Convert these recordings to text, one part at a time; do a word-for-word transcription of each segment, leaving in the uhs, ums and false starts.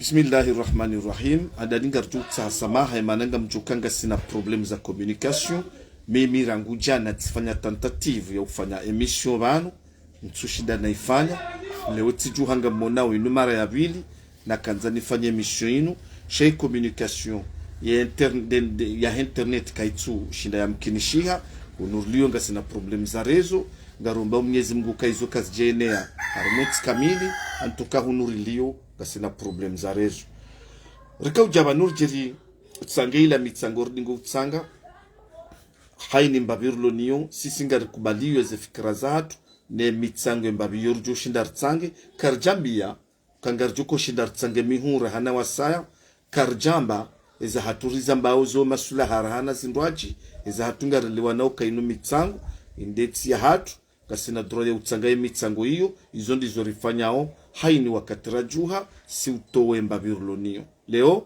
Bismillahi rahmani rahim. Handani ngaridjo utsaha samaha, emana ngamdjo ka ngasina problème za communication. Mimi rangu djana tsifanya tentative ya ufanya émission pvanu, ntsushinda naifanya. Leo tsidjuha ngamonao inu mara ya pvili, nakandza nifanye émission inu. Sha ye communication ya interne-, de, de, ya internet kaitsushinda yamkinishiha. Hunu rilio ngasina problème za réseau. Ngaromba Mwenyezi Mungu ka izo kazidjenea harumwa entsi kamili, en tout cas hunu rilio ngasina problème za réseau. Rika udja pvanu ridje ritsange ila mitsango ridingo utsanga. Haini mbapvi rilo nayo, sisi ngarikubalio ze fikira zahatru, ne mitsango mbapvi yo ridjo shinda ritsange, karidjambia, ka ngaridjo ko shinda ritsange mihuu rahana wasaya, karidjamba, eza hatru rizambao zo maswala rahana zindrwadji, eza hatru ngarelewanao ka inu mitsango, inde ntsi yahatru, ngasina droit ya utsanga ye mitsango iyo, izo ndizo rifanyao, haini wakati radjuha, si utowe mbapvi rilo nayo. Leo,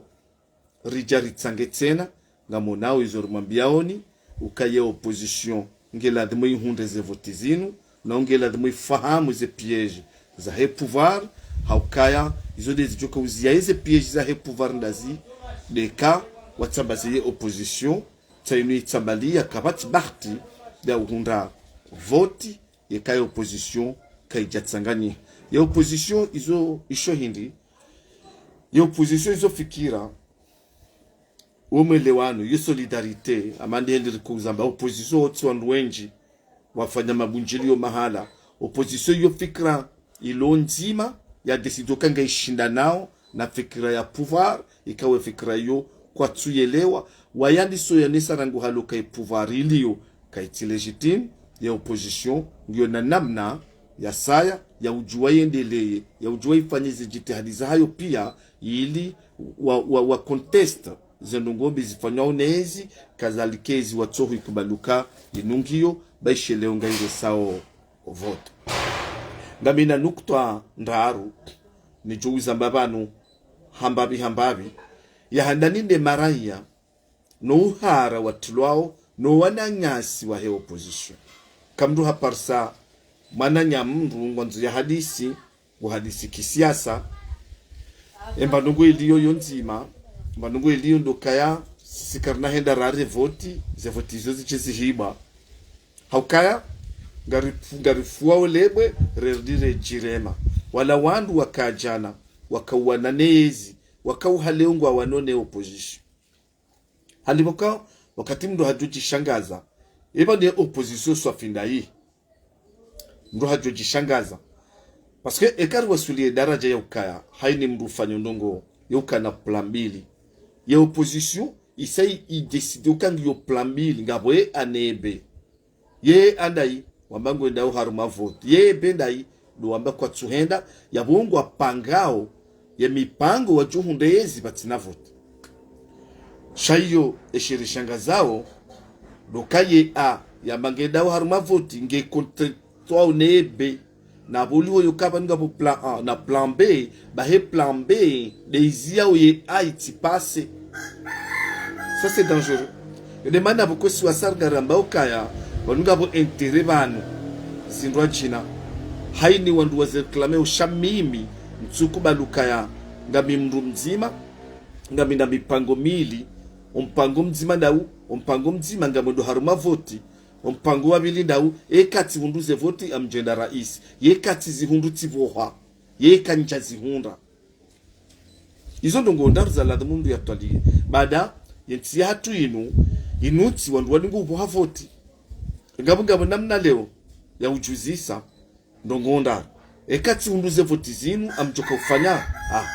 ridja ritsange tsena, ngamonao izo rimwambiaoni, uka ye opposition, nge ladhimu ihundre ze voti zinu, na nge ladhimu ifahamu ze piège zahe pouvoir, haukaya, izo ndezidjo ka uzia eze piège zahe pouvoir ndazi, ndeka, watsambaze ye opposition, tsa inu itsambalia kapvatsi bahati, ya uhundra voti, yeka ye opposition, kaidja tsanganyiha. Ye opposition, izo isho hindri, ye opposition, izo fikira, wo mwelewano, yo solidarité, amandi hendi riko uzamba opposition wontsi wandru wendji, wafanya mabundjilio mahala. Opposition yo fikira ilo ndzima, ya décidé uka ngaishindanao na fikira ya pouvoir, ikawe fikira iyo kwatsuyelewa, wayandiso yanesa rangu halo ka ye pouvoir iliyo, kaitsi légitime, ya opposition, ngiyo na namna, yasaya, ya udjuwa yendeleye, ya udjuwa ifanye ze djitihadi zahayo pia, ili wa, wa, wa conteste ze ndrongoo mbi zifanyao nezi, kadhalika ezi watsohu ikubali uka inu ngiyo, ba ishe leo ngailesao vote. Ngamina nukutwa ndraru, nidjo uzamba pvanu hambapvi hambapvi, ya handani nde maraya, no uhara watrilwao, no wananyasi wahe opposition. Kamdru haparisa mwananya mndru ngwandzo ya hadisi, ngu hadisi kisiasa. Emba ndrongoo iliyo yo ndzima, emba ndrongoo iliyo ndo kaya, sisi karina henda rare voti, ze voti izo zidje zihibwa. Haukaya, ngarifu-, ngarifuwa olebwe, rerudi redjirema. Wala wandru waka djana, wakauwana nezi, wakauha leo ngwawanao ne opposition. Haliboka, wakati mndru hadjo djishangaza, eba ne opposition swafi ndayi. Mndru hadjo djishangaza. Parce que eka riwaswili ye daraja ya ukaya, haini mndru ufanya ndrongoo, ya ukana plan mbili. Ye opposition, isa i, i décidé uka ngiyo plan mbili, ngapvo ye A ne B. Ye A ndayi, wamba ngwendao harumwa vote. Ye B ndayi, ndo wamba kwatsuhenda, yapvo ngwapangao, ye mipango wadjo hundre yezi pvatsina vote. Sha iyo, esherishangazao, ndo ka ye A, yamba ngendao harumwa vote, nge contraire ne B, na pvo liho yo kaba ngapvo plan A, na plan B, ba he plan B, nde iziao ye A itsi passé. Ça, c'est dangereux. Ende mana pvo kwesi wasaya ngaramba ukaya, pvanu ngapvo intérêt pvanu. Zindrwa djina. Haini wandru waze réclamer usha mimi, ntsukubali ukaya, ngami mndru mdzima, ngamina mipango mili, ompango mdzima ndawu, ompango mdzima ngamwendo harumwa voti, ompango wa pvili ndawu, eka tsihundru ze voti ngamdjwenda raisi, yeka tsizihundru tsipvohwa, yeka ndjazihundra. Izo ndrongoo ndraru za ladhimu mndru yatwaliye. Baada, yentsi yahatru inu, inu ntsi wandru wadingo upvoha voti. Ngapvo, ngapvo namna leo, ya udjuzisa, ndrongoo ndraru. Eka tsihundru ze voti zinu, ngamdjoka ufanya. Ah,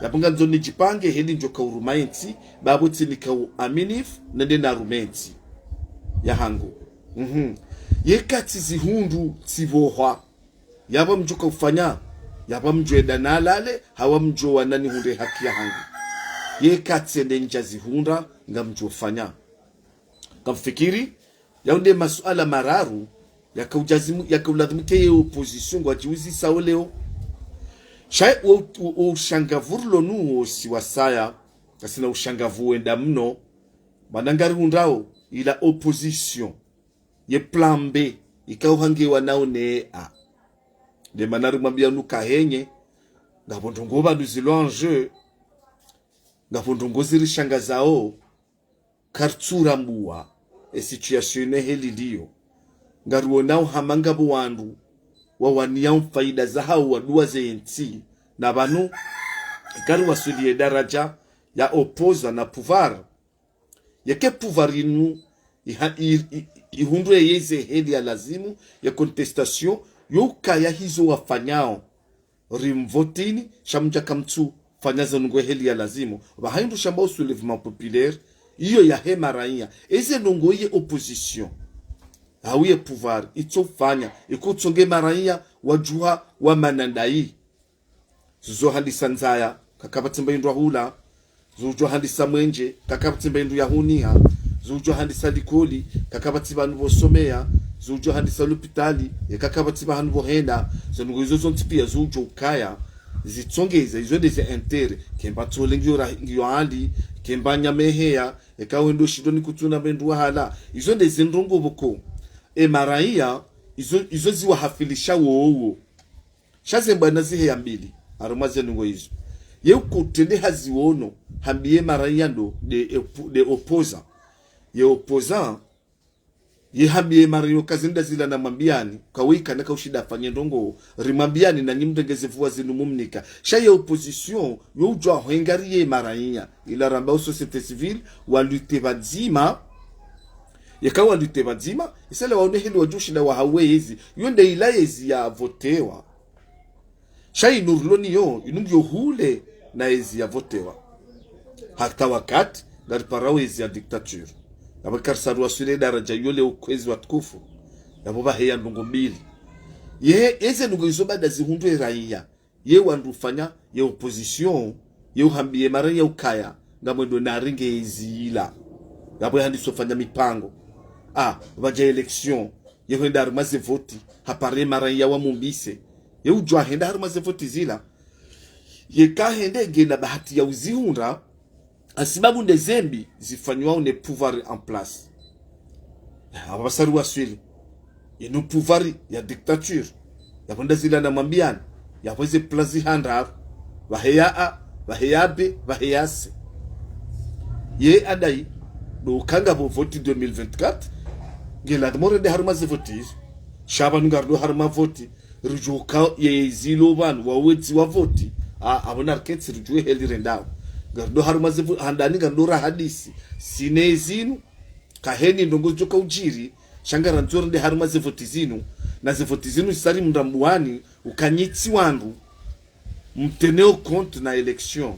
yapvo ngandzo nidjipange, heli ndjoka uruma yentsi, ba pvo tsinika uaminifu, nende narume yentsi yahangu. Mhm. Yeka tsizihundru, tsipvohwa. Yapvo ngamdjoka ufanya, yapvo ngamdjwenda nalale, hawu ngamdjowana nihundre haki yahangu. Yeka tsende ndjazihundra, ngamdjo ufanya. Ngamfikiri, yawo nde masuala mararu, yakaudjazimu, yakauladhimu ke ye opposition ngwadjiuzisao leo. Sha wo, wo, wo ushangavu rilo nuwo si wasaya, ngasina ushangavu wenda mno, mana ngarihundrao, ila opposition, ye plan B, ikao hangewanao ne A. Nde mana rimwambia nuka henye, ngapvo ndrongoo pvanu zilo en jeu, Ngapvo ndrongoo zirishangazao, karitsura mbuwa, e situation ine heli ndiyo. Ngariwonao hama ngapvo wandru, wawaniyao faida zahao waduwa ze ntsi, na pvanu, kariwaswili ye daraja ya opposer na pouvoir. Yeke pouvoir inu, iha-, i-, i-, ihundre yeze heli ya lazimu, ya contestation, yo ukaya hizo wafanyao. Rimvotini, sha mdja kamtsu fanya zinu ngwe heli ya lazimu. Pvaha hindru shambwao soulèvement populaire, iyo yahe maraiya. Eze ndrongoo ye opposition, hau ye pouvoir, itso fanya, ikutsonge maraiya, wadjuha, wa manandayi. Zuzo handisa ndzaya, kakapvatsi mba hindru ya hula. Zudjo handisa mwenje, kakapvatsi mba hindru ya huniha. Zudjo handisa likoli, kakapvatsi pvanu pvo someya. Zudjo handisa lopitali, ye kakapvatsi pvahanu pvo henda. Zinu ngoo izo zontsi piya zudjo ukaya zitsongeza, izo nde ze intérêt. Kemba tsole ngiyo ra-, ngiyo hali, kemba nyama eheya, eka wendo shidoni kutsuna mba hindru wahala. Izo nde ze ndrongoo pvoko. E maraiya, izo, izo ziwahafilisha wowo. Sha ze mbwana ziheya mbili, harumwa ze ndrongoo izo. Ye ukotrende haziwono, hambiye maraiya ndo, nde epu-, nde opposant. Ye opposant, ye hambiye maraiya uka zinu nda zila namwambiyani, kawika na kaushinda afanye ndrongoo, rimwambiyani nanyi mrenge ze pvuwa zinu mumnika. Sha ye opposition, yo udjuwa hwengariye maraiya. Ila rambao société civile, walutte pvadzima, yeka walutte pvadzima, isale waone heli wadjoshinda wahauwe yezi. Yo nde ila yezi ya votewa. Sha inu rilo niyo, inu ngiyo hule na yezi ya votewa. Hata wakati, ngariparao yezi ya dictature. Yapvo karisariwaswili daraja yole ukwezi watukufu. Yapvo pvaheya ndrongoo mbili. Ye, eze ndrongoo izo baada zihundre raiya. Ye wandru ufanya, ye opposition, ye uhambiye maraiya ukaya, ngamwendo narenge yezi ila. Yapvo yahandiso fanya mipango. Ah, pvadja élection, ye hwenda harumwa ze voti, hapare maraiya wamumbise. Ye udjuwa henda harumwa ze voti zila. Ye kahende ngena bahati ya uzihundra, hasibabu nde ze mbi zifanywao ne pouvoir en place. Apvo pvasariwaswili. Inu pouvoir ya dictature. Yapvo nda zila namwambiyani. Yapvo ze plan zihandraru. Pvaheya A, pvaheya B, pvaheya C. Ye adayi, ndo uka ngapvo voti deux mille vingt-quatre, nge lazima urende harumwa ze voti izo. Sha pvanu ngarindo harumwa voti, ridjoka yezi ilo pvanu, wawedzi wa voti. A, apvo narikentsi ridjuwe heli rendao. Ngarindo harumwa ze vo-, handani ngarindo rahadisi. Sine zinu, kaheni ndrongoo zidjoka udjiri, sha ngarandzo rende harumwa ze voti zinu. Na ze voti zinu zisari mrambuwani, uka nyi tsi wandru, mteneo compte na élection.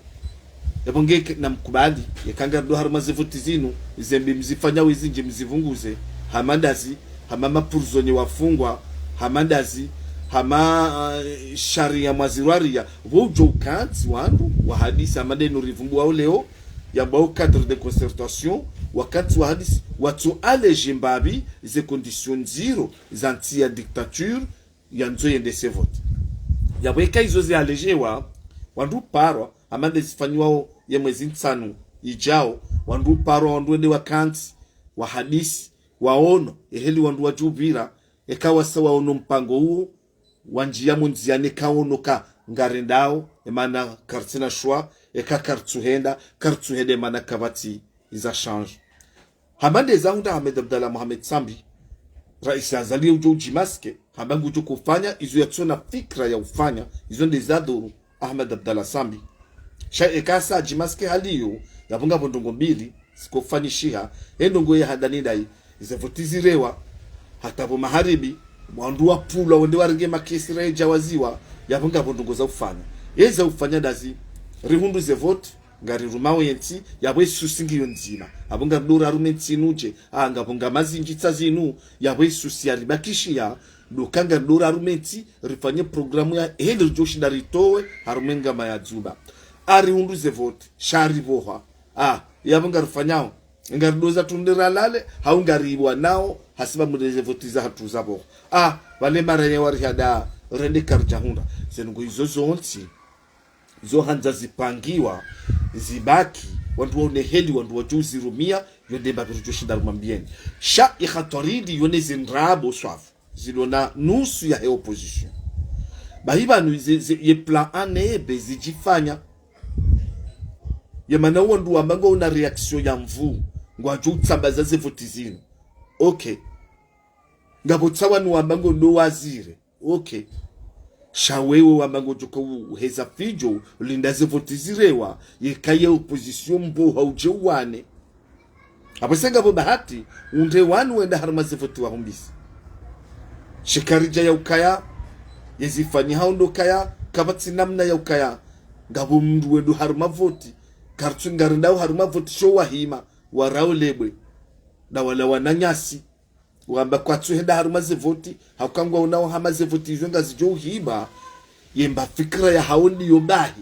Yapvo nge ke-, namkubali, yeka ngarindo harumwa ze voti zinu, ze mbi mzifanyao zindji mzipvunguze, hama ndazi, hama ma prisonniers wafungwa, hama ndazi, hama, ah, sharia mwazirwariya, pvo udjo ukantsi wandru, wahadisi hama ndenu rivumbuwao leo, yambwao cadre de concertation, wakantsi wahadisi, watso alléger mbapvi, ze conditions ndziro, za ntsi ya dictature, yandzo yendese voti. Yapvo eka izo ziallégewa, wandru uparwa, hama nde zifanyiwao ye mwezi ntsanu idjao, wandru uparwa, wandru wende wakantsi, wahadisi, waono, eheli wandru wadjupvira, eka wasa waono mpango uwo, wandjiya mundziyani eka waono ka ngarendao, emana karitsina choix, eka karitsuhenda, karitsuhenda emana kapvatsi iza change. Hama nde zahundra Ahmed Abdallah Mohamed Sambi, Raisi Azali ye udjo udjimaske, hamba ngudjo kufanya, izo yatsona fikira ya ufanya, izo nde zadhuru Ahmed Abdallah Sambi. Sha eka sa adjimaske haliyo, yapvo ngapvo ndrongoo mbili, zikofanyishiha, ye ndrongoo ya handani ndayi, ze voti zirewa, hata pvo maharibi, wandru wapvulwa, wende warenge makesi raha idjawaziwa, yapvo ngapvo ndrongoo za ufanya. Ye za ufanya ndazi, rihundru ze voti, ngarirumao ye ntsi, yapvo ye souci ngiyo ndzima. Apvo ngarindo rarume ntsi inu dje, ah, ngapvo nga mazindji tsa zinu, yapvo ye souci yaribakishiya, ndo uka ngarindo rarume ntsi, rifanye programu ya, heli ridjoshinda ritowe, harumwa ngama ya dzuba. Arihundru ze voti, sha ripvoha. Ah, yapvo ngarifanyao. Ngarindo za tunde ralale, hau ngariwanao, hasibabu nde ze voti zahatru zapvoha. Ah, pvale maranya warihada, rende karidjahundra. Ze ndrongoo izo zontsi, zo handza zipangiwa, zibaki, wandru waone heli, wandru wadjo uzirumiya, yo nde mbapvi ridjoshinda rimwambiyeni. Sha ye hatwari ndi yo ne ze ndrabo swafu, zilo na nusu yahe opposition. Bahi pvanu ze, ze, ye plan A ne B zidjifanya. Ye mana wandru wamba ngwaona réaction ya nvuu, ngwadjo utsambaza ze voti zinu. Ok. Ngapvo tsi wanu wamba ngo ndo wazire. Ok. Sha wewe wamba ngodjoka uheza fidjo, ulinda ze voti zirewa, yeka ye opposition mbo haudje uwane. Apvo se ngapvo bahati, undre wanu wenda harumwa ze voti wahumbise. She karidja ya ukaya, ye zifanyihao ndo kaya, kapvatsi namna ya ukaya, ngapvo mndru wendo harumwa voti, karitsu ngarendao harumwa voti sho wahima, warao lebwe, na wala wananyasi. Wamba kwatsu henda harumwa ze voti, hauka ngwaonao hama ze voti izo ngazidjo uhiba, ye mba fikira yahao ndiyo bahi.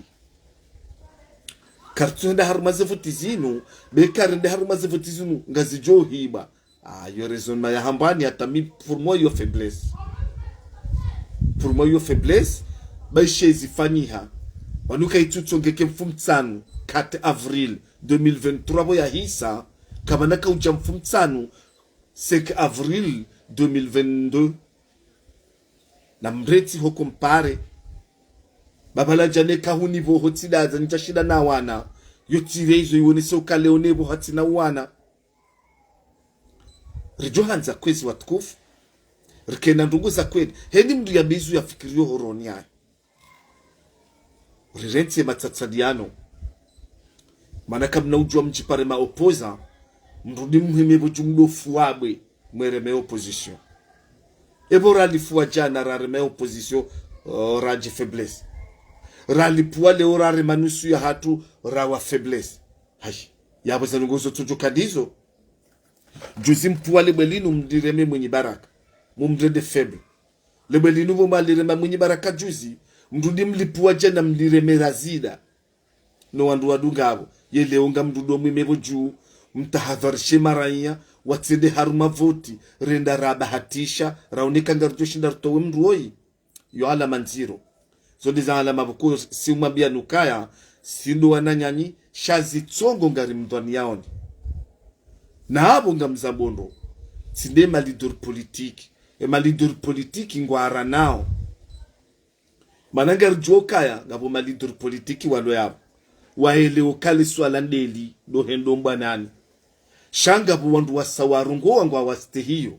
Karitsu henda harumwa ze voti zinu, be karende harumwa ze voti zinu ngazidjo uhiba. Ah, yo raisonnement ya hambwani hata mi, pour moi, yo faiblesse. Pour moi, yo faiblesse, ba ishe zifanyiha. Wanu ka itsutsongeke mfumtsanu, quatre avril deux mille vingt-trois pvo yahisa, kapvana kaudja mfumtsanu, cinq avril deux mille vingt-deux. Na mreti ho comparer. Baba la djane kahuni pvo ho tsi daza nidja shinda na wana. Yo tsi raison iwonese uka leo ne pvo hatsina wana. Ridjo handza kwezi watukufu. Rikena ndrongoo za kweli. Heni mndru ya bizu ya fikiriyo horoni yayo. Rirentsi ye matsatsaliano. Mana kamna udjuwa mdjipare ma opposant, mndru ndi muhime pvo dju mdo fuwa bwe, mwereme opposition. Epvo ralifuwa djana rareme opposition, oh, radji faiblesse. Ralipuwa leo rarema nusu ya hatru rawa faiblesse. Hayi, yapvo ze ndrongoo zo tsudjo ka ndizo. Juzi mpuwa lebwe linu mlireme Mwinyi Baraka. Mumrende faible. Lebwe linu pvo mwalirema Mwinyi Baraka juzi, mndru ndi mlipuwa djana mlireme Razida. No wandru wadunga pvo. Ye leo ngamndru ndo mwime pvo dju, mtahadharishe maraiya, watsende harumwa voti, renda rabahatisha, raoneka ngaridjo shinda rutowe mndru woyi. Yo alama ndziro. Zo nde za alama pvoko si umwambiya nukaya, si ndo wananyanyi, sha zitsongo ngari mdhwaniyaoni. Na apvo ngamzambo ndo, tsi nde ma leader politique. E ma leader politique ngwaranao. Mana ngaridjuwa ukaya, ngapvo ma leader politique walo yapvo. Waelewa uka le swala ndeli, ndo hendo mbwanani. Sha ngapvo wandru wasa warongowa ngwawastehiyo.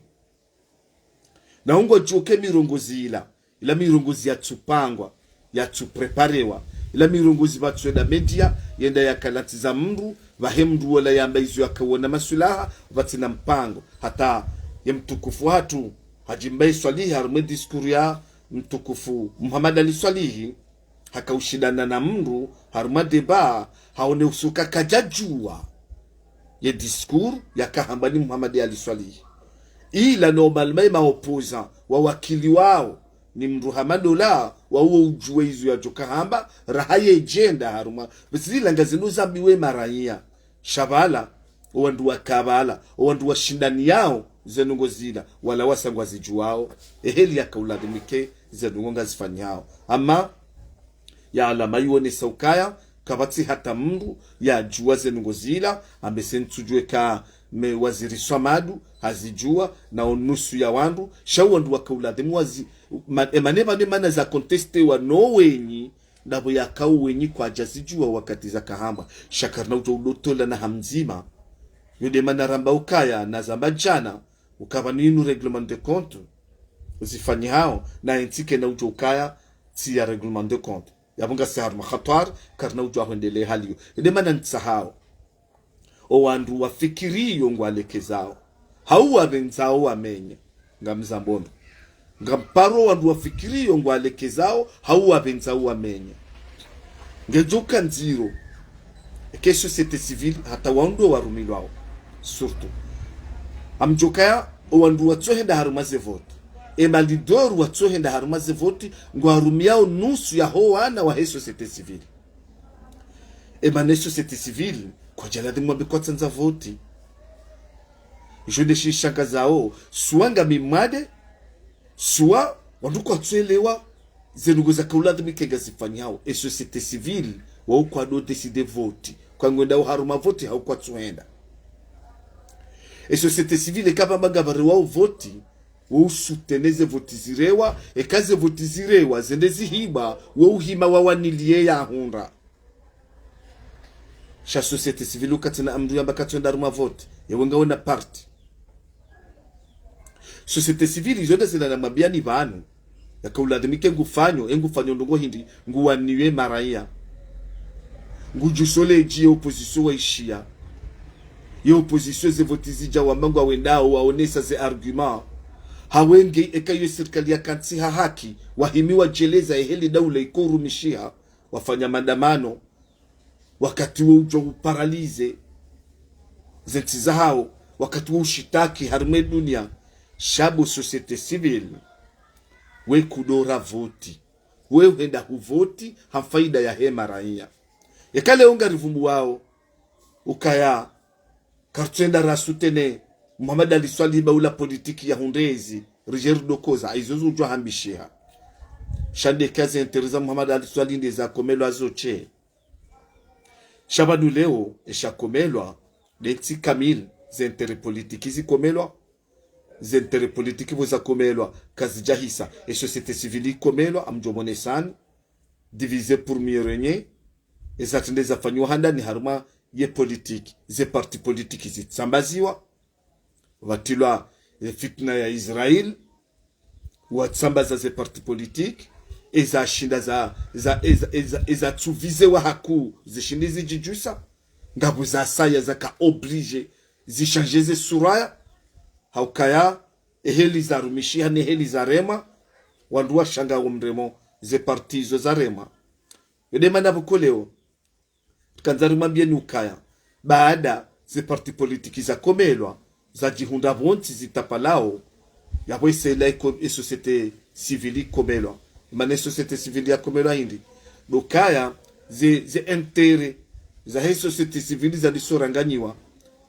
Na ungwadjuwa uka e mirongozi ila, ila mirongozi yatsupangwa, yatsupreparewa, ila mirongozi pvatsu enda média, yenda yakalantsiza mndru, pvahe mndru wola yamba izo yakawona maswilaha, pvatsina mpango. Hata ye mtukufu hatru, Hadji Mbae Swalihi, harumwa e discours ya mtukufu Muhammad Ali Swalihi, haka ushindana na mndru, harumwa débat, haone usuka kadjadjuwa ye discours yaka hamba ni Muhammad Ali Swalihi. Ila normalement ye ma opposant wawakiliwao ni mndru hama ndola, wawo udjuwe izo yadjoka hamba, raha ye djenda harumwa. Basi zila ngazinu zambiwe maraiya. Sha pvala, o wandru waka pvala, o wandru washindaniyao ze ndrongoo zila, wala wasa ngwazidjuwao, e heli yaka uladhimike ze ndrongoo ngazifanyao. Ama, ye alama iwonesa ukaya, kapvatsi hata mndru yadjuwa ze ndrongoo zila, ambe se ntsudjuwa eka me waziri Swamadu hazidjuwa, na o nusu ya wandru, sha o wandru waka uladhimu wazi, ma, e mana pvanu mana za contestewa no wenyi, ndapvo yaka o wenyi kwadjazidjuwa wakati zaka hambwa. Sha karina udjo udotola na hamdzima. Yo nde mana ramba ukaya, na zamba djana, uka pvanu inu règlement de compte zifanyihao, na entsi kena udjo ukaya, tsi ya règlement de compte. Yapvo ngasi harumwa khatwari, karina udjo ahwendelea hali yo. Yo nde mana ntsahao, o wandru wafikiriyo ngwalekezao, hau wapvendzao wamenye. Ngamzambo ndo. Ngamparo o wandru wafikiriyo ngwalekezao, hau wapvendzao wamenye. Ngedjoka ndziro. Eka e société civile, hata wao ndo warumilwao. Surtout. Amdjokaya, o wandru watsohenda harumwa ze voti. E ma leader watsohenda harumwa ze voti, ngwarumiyao nusu yaho wana wahe société civile. E mana e société civile, kwadjaladhimu wambe kwatsandza voti. Ijo nde shishangazao, swa ngami mwade, swa wandru kwatsuelewa, ze ndrongoo zaka uladhimike ngazifanyao. E société civile, wao kwado décider voti. Kwa ngwendao harumwa voti, hau kwatsuhenda. E société civile, eka pvamba ngapvarewao voti, wo usoutenir ze voti zirewa, eka ze voti zirewa, zende zihibwa, wo uhima wawaniliye yahundra. Ka société civile ukatsina amdru yamba katsuenda harumwa vote, yewe ngawena parti. Société civile izo nde zila namwambiani pvanu, yaka uladhimike ngufanyo, e ngufanyo ndrongo hindri, nguwaniwe maraya. Ngudjuso ledji ye opposition waishiya. Ye opposition ze vote zidja wamba ngwawendao, waonesa ze argument. Hawenge eka yo sirikali yakantsi ha haki, wahimi wadjeleza eheli daula iko urumishiha, wafanya maandamano. Wakati wo udjo uparalize zentsi zahao, wakati wo ushitaki harimwa edunia, sha bo société civile, we kudora voti, we uhenda huvoti ha faida yahe maraya. Eka leo ngarivumbuwao ukaya karitsenda rasoutenir Mohamed Ali Soilihi ba ula politique ya hundrezi, Roger Dokoza, izo zudjwa hambishiha. Sha nde ka ze intérêt za Mohamed Ali Soilihi nde zakomelwa zo she. Sha pvanu leo, eshakomelwa, nde ntsi kamili, ze intérêt politique zikomelwa, ze intérêt politique pvo zakomelwa, kazidjahisa, e société civile ikomelwa, amdjo monesani, diviser pour mieux régner, eza trende zafanyiwa handani harumwa ye politique, ze parti politique zitsambaziwa, pvatrilwa, e fitna ya Israel, watsambaza ze parti politique, eza shinda za, za, eza, eza, eza tsuvizewa haku, zishindi zidjidjusa, ngapvo zasaya zaka obligé, zichanger ze suraya, haukaya, eheli zarumishiha, neheli zarema, wandru washanga wo mremo, ze parti izo zarema. Yo nde mana pvoko leo, rikandza rimwambieni ukaya, baada ze parti politique zakomelwa, zadjihundra pvontsi zitapalao, yapvo esela iko-, e société civile ikomelwa. Mana e société civile yakomelwa hindri? Ndo ukaya ze, ze intérêt zahe société civile zalisoranganyiwa,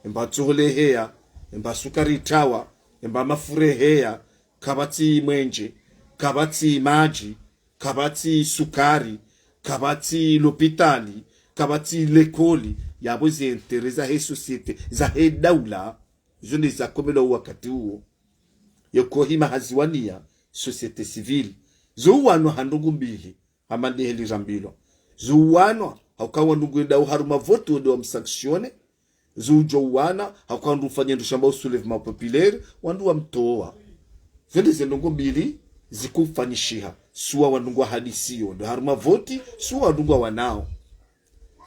emba tsohole heya, emba sukari itawa, emba mafure heya, kapvatsi mwenje, kapvatsi madji, kapvatsi sukari, kapvatsi lopitali, kapvatsi lekoli, yapvo ze intérêt zahe société, zahe daula, zo nde zakomelwa wakati uwo. Yeko hima haziwania, société civile. Zo uwanwa ha ndrongo mbili, hama nde heli rambilwa. Zo uwanwa, hauka wandru ngwendao harumwa vote wo nde wamsanctionner, zo udjo uwana, hauka wandru ufanya ndro shambwao soulèvement populaire, wandru wamtowa. Zo nde ze ndrongo mbili zikofanyishiha, suwa wandru ngwahadisiyo, ndo harumwa vote, suwa wandru ngwawanao.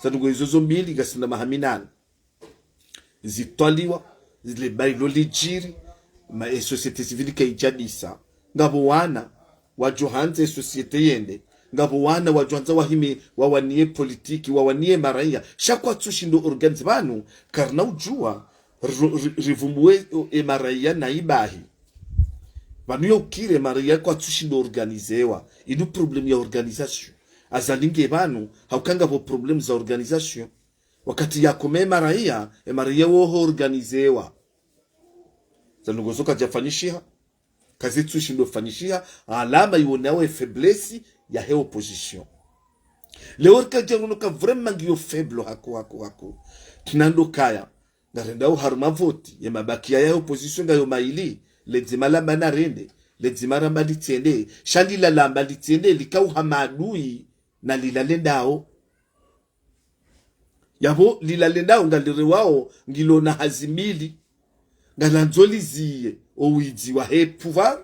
Za ndrongo izo zo mbili ngasina maha minane. Zitwaliwa, zile bailo lidjiri, ma e société civile kaidjadisa. Ngapvo wana, wadjo handza e société yende. Ngapvo wana wadjo handza wahime, wawanie politique, wawanie maraya. Sha kwatsushindo organiser pvanu, karina udjuwa, ri-, ri-, rivumbuwe e maraya na ibahi. Pvanu yo ukiri e maraya kwatsushindo organisewa. Inu problème ya organisation. Azali nge pvanu, hauka ngapvo problème za organisation. Wakati yakome e maraya, e maraya woho organisewa. Za ndrongo zo kazidjafanyishiha, kazitsushindo fanyishiha, alama iwonao e faiblesse yahe opposition. Leo rikadja rono ka vraiment ngiyo faible haku, haku, haku. Tsi na ndo ukaya, ngarendao harumwa vote, ye mabakiya yahe opposition ngayo mayili, ledzima lamba narende, ledzima lamba litsende, sha lila lamba litsende, likauha maadui, na lila lendao. Yapvo lila lendao ngalirewao ngilo na hazi mbili. Ngalandzo liziye owidzi wahe pouvoir,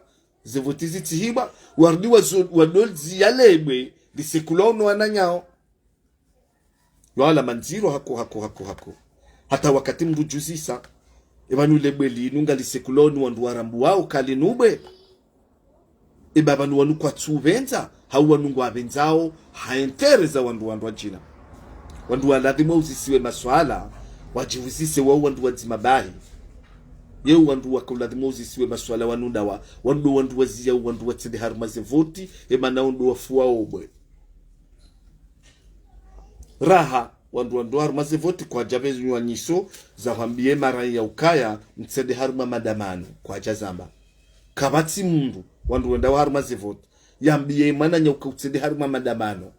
ze vote zitsihibwa, warudi wazo-, wado liziya lebwe, lisekulwa ono wananyao. Yo alama ndziro haku, haku, haku, haku. Hata wakati mndru udjuzisa, epvanu lebwe linu ngalisekulwa ono wandru warambuwao kali nubwe. Eba pvanu wanu kwatsu upvendza, hau wanu ngwapvendzao, ha intérêt za wandru, wandru wadjina. Wandru waladhimu wauzisiwe maswala, wadjiuzise wao wandru wadzima bahi. Ye wandru waka uladhimu wauzisiwe maswala wanu ndawa, wandru, wandru waziya, wandru watsende harumwa ze vote, emana wandru wafuwa obwe. Raha, wandru wandru harumwa ze vote kwadja pvezi nywanyiso za hwambiye maraya ukaya mtsende harumwa maandamano, kwadja zamba. Kapvatsi mndru, wandru wendao harumwa ze vote, yambiye mwananya uka utsende harumwa maandamano.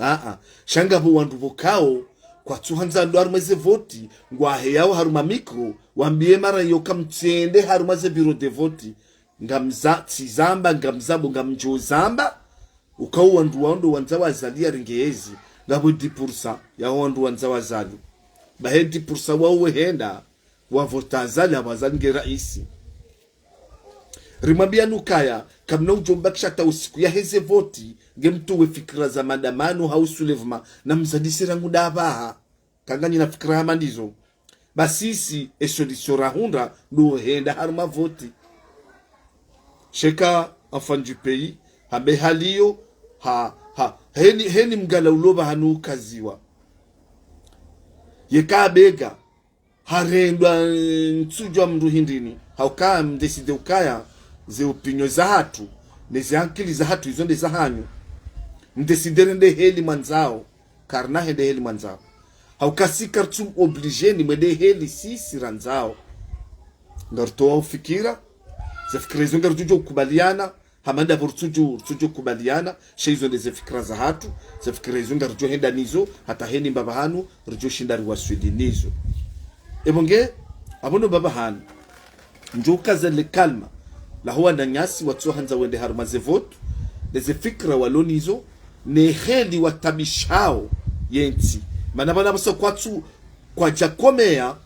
Aa, sha ngapvo wandru pvokao, kwatsuhandza ndo harumwa ze vote, ngwaheyao harumwa micro, wambiye maraya uka mtsende harumwa ze bureau de vote, ngamza, tsizamba, ngamzambo, ngamdjo zamba, ukao wandru wao ndo wandza wazali ya ringezi, ngapvo dix pour cent ya wandru wandza wazali. Ba hedi pursa wao wehenda, wavota Azali, amba Azali nge raisi. Rimwambia nukaya, kamna udjo mbakisha hata usiku yaheze voti, nge mtowe fikira za maandamano hau soulèvement, na mzadisi rangu ndapvaha. Kanganyina fikira hama ndizo. Ba sisi, e solution rahundra, ndo henda harumwa voti. Sheka, enfant du pays, hambe haliyo, ha, ha, heni, heni mgala ulopva hanu ukaziwa. Yeka abega, harendwa, eh, ntsudjua mndru hindrini. Hauka mdécidé ukaya, ze opinion zahatru, ne ze ankili zahatru, izo nde zahanyu. Mdécidé rende heli mwandzao, karina hende heli mwandzao. Hauka si kartsu obligé ni mwende heli sisi randzao. Ngaritowa ufikira, ze fikira izo ngaridjo ukubaliana, hama ndapvo ritsudjo, ritsudjo kubaliana, sha izo nde ze fikira zahatru, ze fikira izo ngaridjo henda nizo, hata heni mbapvahanu, ridjo shinda riwaswili nizo. Epvo nge, apvo ndo mbapvahanu. Ndjo ukaza le kalima, laho wananyasi watso handza wende harumwa ze voti, ne ze fikira walo nizo, ne heli watabishao yentsi. Mana pvanu pvasa kwatsu, kwadja komeya,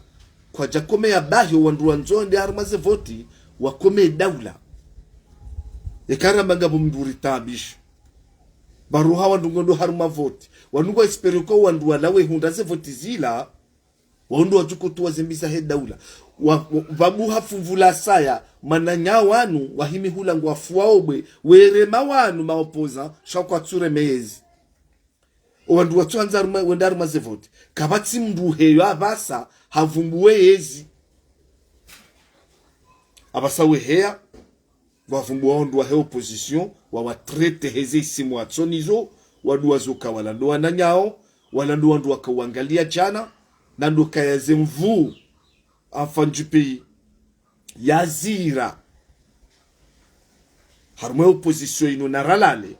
kwadja komeya bahi owandru wandzo wende harumwa ze voti, wakome daula. Eka ramba ngapvo mndru ritabisha. Baruha wandru ngondo harumwa voti. Wandru ngwa espérer ko wandru wala wehundra ze voti zila, wandru wadjukutuwa ze mbi zahe daula. Wa, wa, pvabuha fumvu la saya, mananya wanu, wahimi hula ngwafuwa obwe, werema wanu ma opposants, sha kwatsu reme yezi. Owandru watso handza harumwa, wende harumwa ze voti. Kapvatsi mndru heyo apvasa, havumbuwe yezi. Apvasa weheya, wavumbuwa wandru wahe opposition, wawatraité heze isimu watso nizo, wandru wazo ka wala ndo wananyao, wala ndo wandru waka uangalia djana, na ndo kaya ze mvu, enfant du pays, yazira. Harumwa e opposition inu na ralale.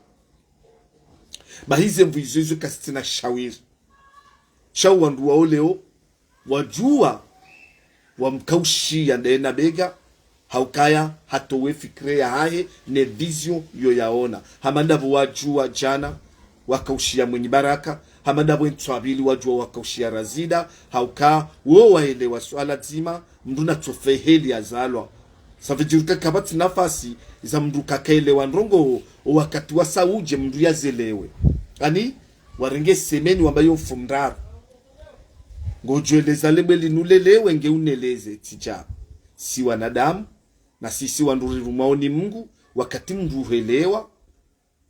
Bahi ze mvu izo izo kasitsina shawiri. Sha owandru wao leo, wadjuwa, wamkaushiya ndaye na bega, haukaya hatowe fikira yahahe, ne vision yo yaona. Hama ndapvo wadjuwa djana, wakaushiya Mwinyi Baraka, hama ndapvo entswabili wadjuwa wakaushiya Razida, hauka wo waelewa swala dzima, mndru natsofe heli yazalwa. Ça veut dire que kapvatsi nafasi za mndru kakaelewa ndrongoo, owakati wasa udje mndru yazelewe. Ani, warenge semaine wamba yo mfumoraru. Ngodjo eleza lebwe linu lelewe nge uneleze tsidja. Si wanadamu, na sisi wandru rirumwao ni Mungu, wakati mndru uhelewa,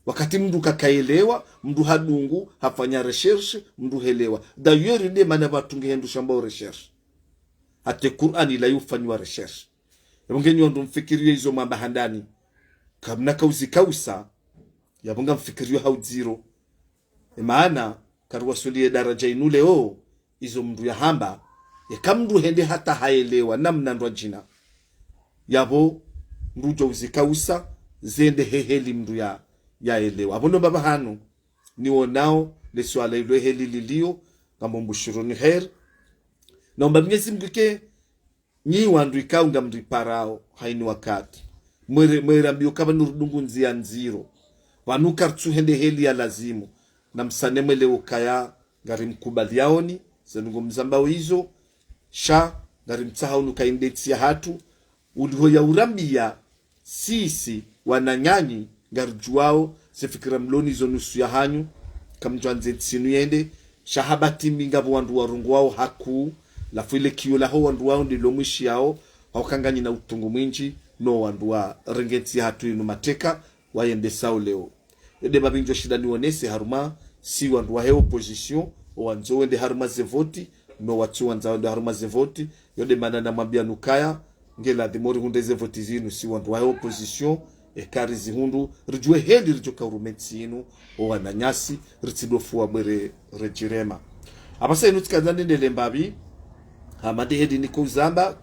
wakati mndru kakaelewa, mndru hadungu, hafanya recherche, mndru helewa. D'ailleurs, nde mana pvatsu nge hindru shambwao recherche. Hata e Qur'an ila yufanyiwa recherche. Yapvo nge nyi wandru mfikiriyo izo mwamba handani. Kamna kauzikausa, yapvo ngamfikiriyo ha udziro. E maana, kariwaswili ye daraja inu leo, izo mndru yahamba, yeka mndru hende hata haelewa namna ndrwadjina. Yapvo, mndru udjo uzikausa, zende he heli mndru ya, yaelewa. Apvo ndo mbapvahanu, niwonao, le swala ilo heli lilio, ngamumbushironi heri. Naomba Mwenyezi Mungu ke, nyi wandru ikao ngamriparao, haini wakati. Mwere, mwere ambiyo kaba nurudungu ndzia ndziro. Pvanu karitsu hende heli ya lazimu. Na msane mwelewe ukaya, ngarimkubaliyaoni, zenu ngo mzambao izo, sha, ngarimtsahao nuka inde ntsi yahatru, uliho ya urambiya, sisi, wananyanyi, ngaridjuwao, ze fikira mlo nizo nusu yahanyu, kamdjwandze ntsi inu yende, sha hapvatsi mbi ngapvo wandru warongowao hakuu, lafu ile kiyo laho wandru wao ndilo mwishiyao, hauka nganyina utungu mwindji, no wandru warenge ntsi yahatru inu mateka, wayendesao leo. Ede mapvindjo shinda niwonese harumwa, si wandru wahe opposition, owandzo wende harumwa ze voti, no watsu wandza wende harumwa ze voti, yo nde mana namwambiya nukaya, nge ladhimu rihundre ze voti zinu si wandru wahe opposition, eka rizihundru, ridjuwe heli ridjoka urume ntsi inu, owananyasi, ritsidofuwa bwere redjirema. Apvasa inu tsikandza nendele mbapvi, hama nde heli niko uzamba,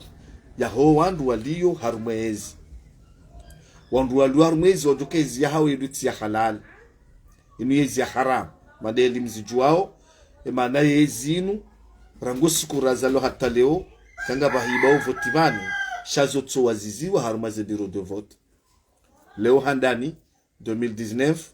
yaho wandru waliyo harumwa ezi. Wandru waliyo harumwa ezi, wadjoka ezi yahao yedutsi ya halali. Inu yezi ya haramu. Mana nde heli mzidjuwao, e maana yezi inu, rangu siku razalwa hata leo, kangapvahiba o voti pvanu, sha zo tso waziziwa harumwa ze bureau de vote. Leo handani, deux mille dix-neuf,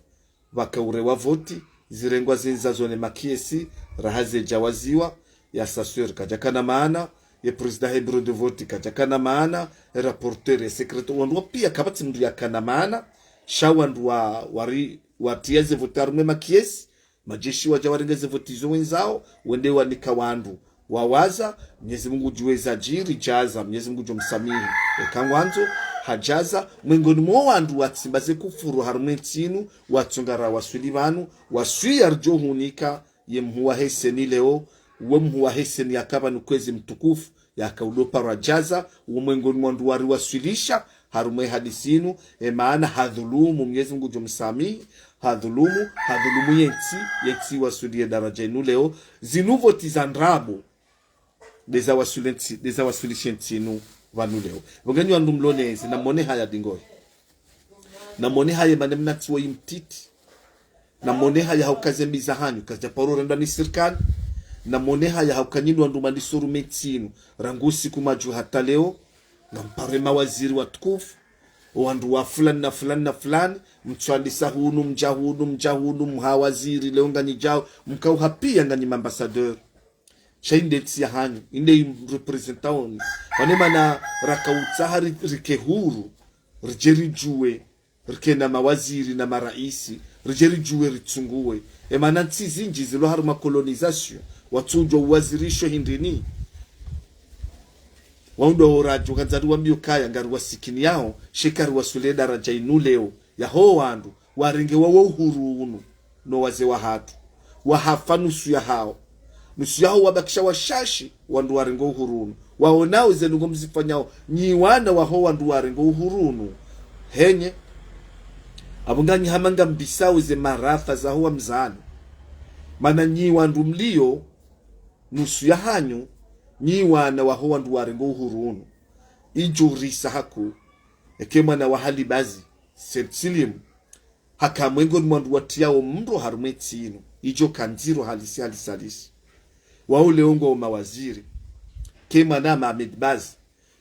pvaka urewa voti, zirengwa zindza zo ne makiesi, raha zedja waziwa, ye assesseur kadjakana maana, ye président he bureau de vote kadjakana maana, ye rapporteur, ye secrétaire, wandru wa pia kapvatsi mndru yakana maana, sha wandru wa, wari, watriya ze vote harumwa ye makiesi, majeshi wadja warenge ze vote izo wendzao, wende wanika wandru. Wawaza, Mnyezi Mungu udjuweza djiri, djaza, Mnyezi Mungu udjo msamihi. Eka ngwandzo, hadjaza, mwengoni mwa wandru watsimba ze kufuru harumwa ye ntsi inu, watsonga rawaswili pvanu, waswiya ridjo hunika, ye mhuu wahe CENI leo, we mhuu wahe CENI yaka pvanu kwezi mtukufu, yaka udo parwa djaza, wo mwengoni mwa wandru wariwaswilisha, harumwa ye hadisi inu, ye maana hadhulumu, Mnyezi Mungu udjo msamihi, hadhulumu, hadhulumu ye ntsi, ye ntsi iwaswili ye daraja inu leo, zinu vote za ndrabo, ndeza waswili ntsi, ndeza waswilishe ntsi inu pvanu leo. Pvo nganyi wandru mlonezi, namone haya dingoyi. Namone haya mana mna ntsi wo yi mtiti. Namone haya hauka ze mbi zahanyu kazidja paro rendwa ni sirikali. Namone haya hauka nyi ndo wandru mwandisa uruma ye ntsi inu rangu usiku mwadju hata leo. Ngamparo ye mawaziri watukufu, o wandru wa fulani na fulani na fulani. Mtswandisa hunu, mdja hunu, mdja hunu, mha waziri, leo nganyi djao, mkauha pia nganyi ma ambassadeur. Sha inde ntsi yahanyu, inde yi mrepresentao nyi. Pvanu ye mana raka utsaha ri-, rike huru, ridje ridjuwe, rike na mawaziri na maraisi, ridje ridjuwe ritsunguwe. Ye mana ntsi zindji zilo harumwa colonisation, watsudjuwa uwazirisho hindrini. Wahundru wo radjo kandza riwambiyo kaya ngariwasikiniyao, sha kariwaswili ye daraja inu leo. Yaho wandru, warengewa wo uhuru unu, no wazee wahatru. Wahafa nusu yahao. Nusu yahao wabakisha washashi, wandru warenga wo uhuru unu. Waonao ze ndrongoo mzifanyao, nyi wana waho wandru warenga wo uhuru unu. Henye, apvo nganyi hama ngambisao ze maradhwa zaho wamzani. Mana nyi wandru mlio, nusu yahanyu, nyi wana waho wandru warenga wo uhuru unu. Idjo urisa haku, eke mwana wa hali bazi, Said Slim, haka mwengoni mwa wandru watriyao mndro harumwa ye ntsi inu. Idjo ka ndziro halisi, halisi, halisi. Wao leo ngwao mawaziri. Ke mwana Mohamed Bazi,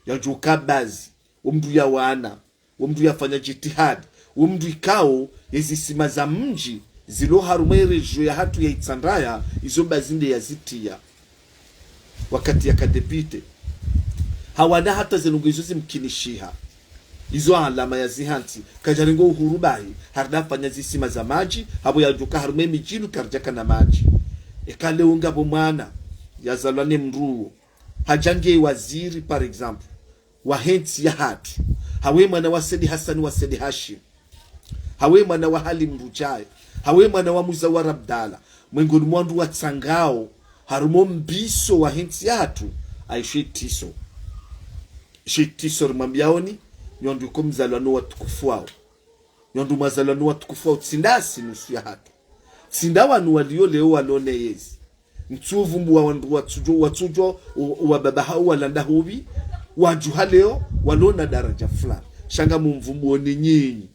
yadjo ka bazi, wo mndru yawana, wo mndru yafanya jitihadi, wo mndru ikao, ye zisima za mdji, zilo harumwa ye région yahatru ya Itsandraya, izo bazi nde yazitriya. Wakati yaka député. Hawana hata ze ndrongoo izo zimkinishiha. Izo alama ya zihantsi. Kadjarenga wo uhuru bahi. Harudi hafanya zisima za madji. Hapvo yadjo ka harumwa ye midji inu karidjakana madji. Eka leo ngapvo mwana yazalwa ne mndru uwo. Hadja nge waziri, par exemple, wahe ntsi yahatru. Hawu ye mwana wa Said Hassan wa Said Hashim. Hawu ye mwana wa Halim Rudjai. Hawu ye mwana wa Muzawar Abdallah. Mwengoni mwa wandru watsangao, harumwa wo mbiso wahe ntsi yahatru, ayi she itriso. She itriso rimwambiao nyi, nyi wandru iko mzalwa no watukufu wao. Nyi wandru mwazalwa no watukufu wao, tsi ndasi nusu yahatru. Tsi nda wanu walio leo walo ne yezi. Ntsu vumbuwa wandru watsudjo, watsudjo, u-, uwababa hao walanda hupvi, wadjuha leo, walo na daraja fulani. Sha ngamumvumbuo ni nyinyi.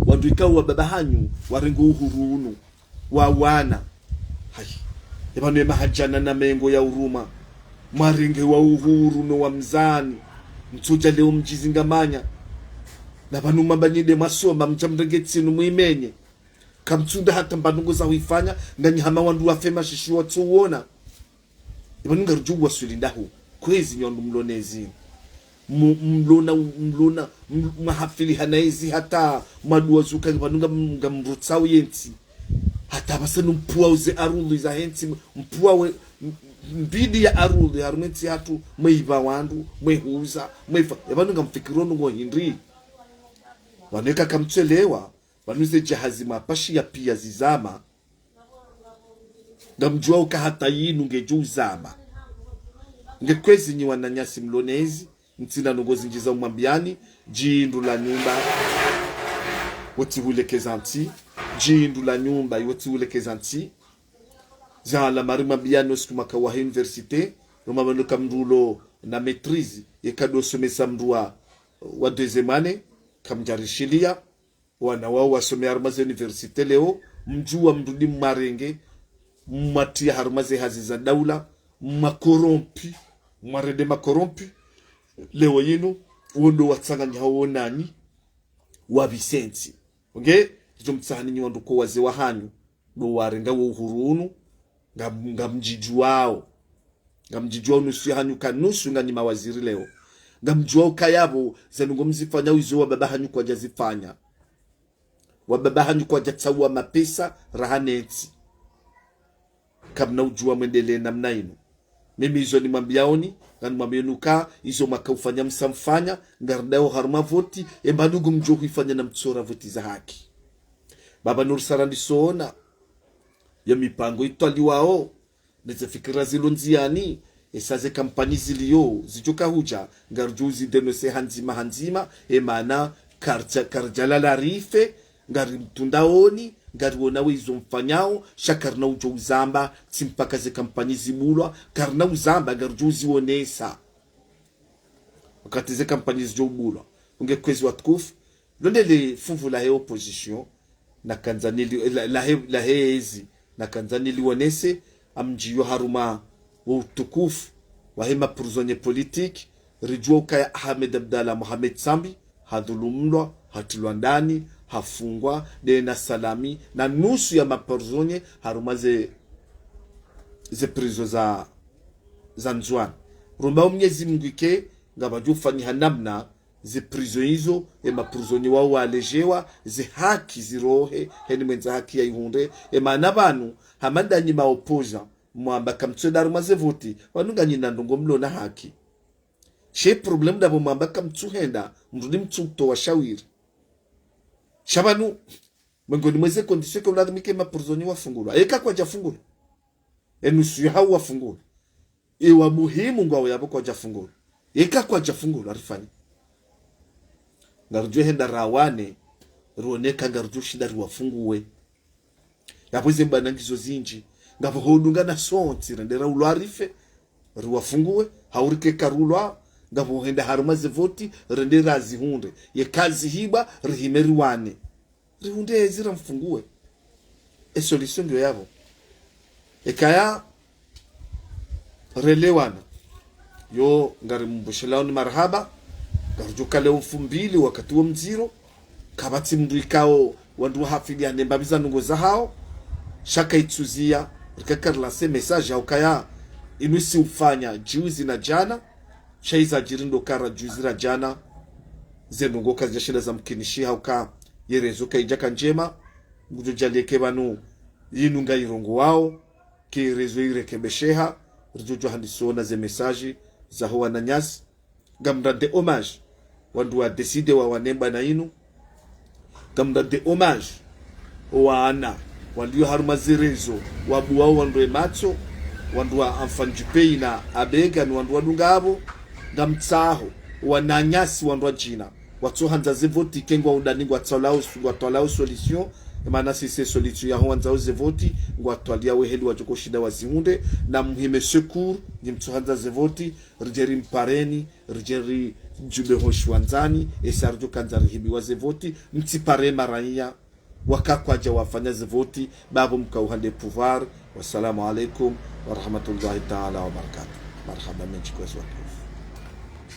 Wandru ikao wababa hanyu, warenga wo uhuru unu, wawana. Hayi. Ye pvanu ye mahadjana na mengo ya uruma. Mwarengewa wo uhuru no wamzani. Mtsudja leo mdjizi ngamanya. Na pvanu mamba nyi nde mwasoma, mdja mrenge ntsi inu mwimenye. Kamtsunda hata mba ndrongoo za huifanya, nganyi hama wandru wafe mashishi watsuona. Ye pvanu ngarudjo waswili ndahu, kwezi nyi wandru mlonezi. Mu-, mlona, mlona, m-, mwahafili hana ezi hata mwaduwa zuka, ye pvanu nga-, ngamrutsao ye ntsi. Hata pvasa nu mpvuwa uze arudhi zahe ntsi, mpvuwa we, m-, mbidi ya arudhi, harumwa ye ntsi yahatru, mweipva wandru, mwehuza, mweifa. Ye pvanu ngamfikiro ndrongoo hindri. Pvanu eka kamtselewa, pvanu ze jahazi mapvashi ya pia zizama. Ngamdjuwa uka hata yinu ngedjo uzama. Nge kwezi nyi wananyasi mlonezi, ntsina ndrongoo zindji za umwambiani, djindru la nyumba, wotsi hulekeza ntsi, djindru la nyumba, wotsi hulekeza ntsi. Za la mari mwambiani wo usiku mwaka wahe université, roma pvanu ka mndru ulo na maîtrise, yeka ndo somesa mndru wa, wa deuxième année, kamdjarishiliya. Wana wao wasome harumwa ze université leo, mdjuwa mrudi mwarenge, mwatriya harumwa ze hazi za daula, mwakorompi, mwarende makorompi. Leo yinu, wo ndo watsanganya hao nanyi, wapvise ntsi. Nge, izo mtsahani nyi wandru ko wazee wahanyu, ndo warenga wo uhuru unu, ngam-, ngamdjidjuwao. Ngamdjidjuwa nusu yahanyu ka nusu nganyi mawaziri leo. Ngamdjuwa ukaya pvo, ze ndrongoo mzifanyao izo wababa hanyu kwadjazifanya. Wababa hanyu kwadjatsaua mapesa, raha ne ntsi. Kamna udjuwa mwendelee namna inu. Mimi izo nimwambiaoni, nganimwambiaoni uka, izo mwaka ufanya msamfanya, ngaridao harumwa voti, emba ndrongoo mdjo huifanya na mtsora voti za haki. Baba Nur Sara ndisoona, ya mipango itwaliwao, neze fikira zilo ndziani, esa ze kampanyi zilio, zidjo kahudja, ngaridjo uzi dénoncer handzima handzima, emana, karidja, karidjalala rife, ngarimtundaoni, ngariona we izo mfanyao, sha karina udjo uzamba, tsi mpaka ze kampanyi zibulwa, karina uzamba, ngaridjo uzionesa. Wakati ze kampanyi zidjo ubulwa. Unge kwezi watukufu, londe le funvu lahe opposition, nakandza nili, la, lahe, lahe ezi, nakandza nilionese, amdjiyo harumwa wo utukufu, wahe maprisonnier politique, ridjuwa ukaya Ahmed Abdallah Mohamed Sambi, hadhulumlwa, hatrilwa ndani, hafungwa, de na Salami, na nusu ya maprisonnier, harumwa ze, ze prison za, za Ndzuani. Romba o Mnyezi Mungu ike, ngapvadjo ufanyiha namna, ze prison izo, e maprisonnier wao waledjewa, ze haki zirohe, heni mwendza haki ya ihundre, emana pvanu, hama ndanyi ma opposant, mwamba kamtsu enda harumwa ze voti, pvanu nganyi na ndrongoo mlo na haki. She problème ndapvo mwamba kamtsu henda, mrudi mtsu utowa shawiri. Sha pvanu, mengoni mweze condition ke uladhimike maprisonnier wafungulwa. Eka kwadjafungulwa. Enusu yahao wafungulwa. Ewa muhimu ngwao yapvo kwadjafungulwa. Eka kwadjafungulwa, rifanye. Ngaridjo henda rawane, rioneka ngaridjo shinda riwafunguwe. Yapvo ze mbana ngizo zindji. Ngapvo hodunga na sontsi, rende raulwa rife, riwafunguwe, haurike karulwa, ngapvo henda harumwa ze voti, rende razihundre. Ye kazi hibwa, rihime riwane. Rihundre ezi ramfunguwe. E solution ngiyo yapvo. Ekaya relewana. Yo ngarimbushilaoni marahaba. Ngaridjo kale mfumbili wakati wo mdziro. Kapvatsi mndru ikao wandru wahafili hane mbapvi za ndrongoo zahao. Sha ka itsuziya. Rika karilanse message hau kaya. Inu si ufanya juzi na djana. Sha iza djiri ndo kara juzi ra djana. Ze ndrongoo kazidjashinda zamkinishiha uka ye réseau kaidjaka ndjema. Ngudjo djalie ke pvanu yinu ngairongowao, ke réseau irekebesheha, ridjo djuwa handisa ona ze message zaho wananyasi. Ngamrende hommage wandru wa décidé wawane mbana inu. Ngamrende hommage owana walio harumwa ze réseau, wabuwao wandru ematso, wandru wa Enfants du Pays na Abega ni wandru wadunga apvo. Ngamtsaho wananyasi wandru wadjina watsohandza ze voti ke ngwao ndani ngwatwalao, ngwatwalao solution. Emana si se solution yaho wandzao ze voti, ngwatwaliao heli wadjo koshinda wazihundre, na muhime secours, nyi mtsohandza ze voti, ridje rimpareni, ridje ridjube ho shiwandzani, esa ridjo kandza rihibiwa ze voti, mtsipare maraiya, waka kwadja wafanya ze voti, bapvo mkao hande pouvoir. Wassalamu alaikum warahmatullahi taala wabarakatuh. Marahaba mendji kwezi watukufu.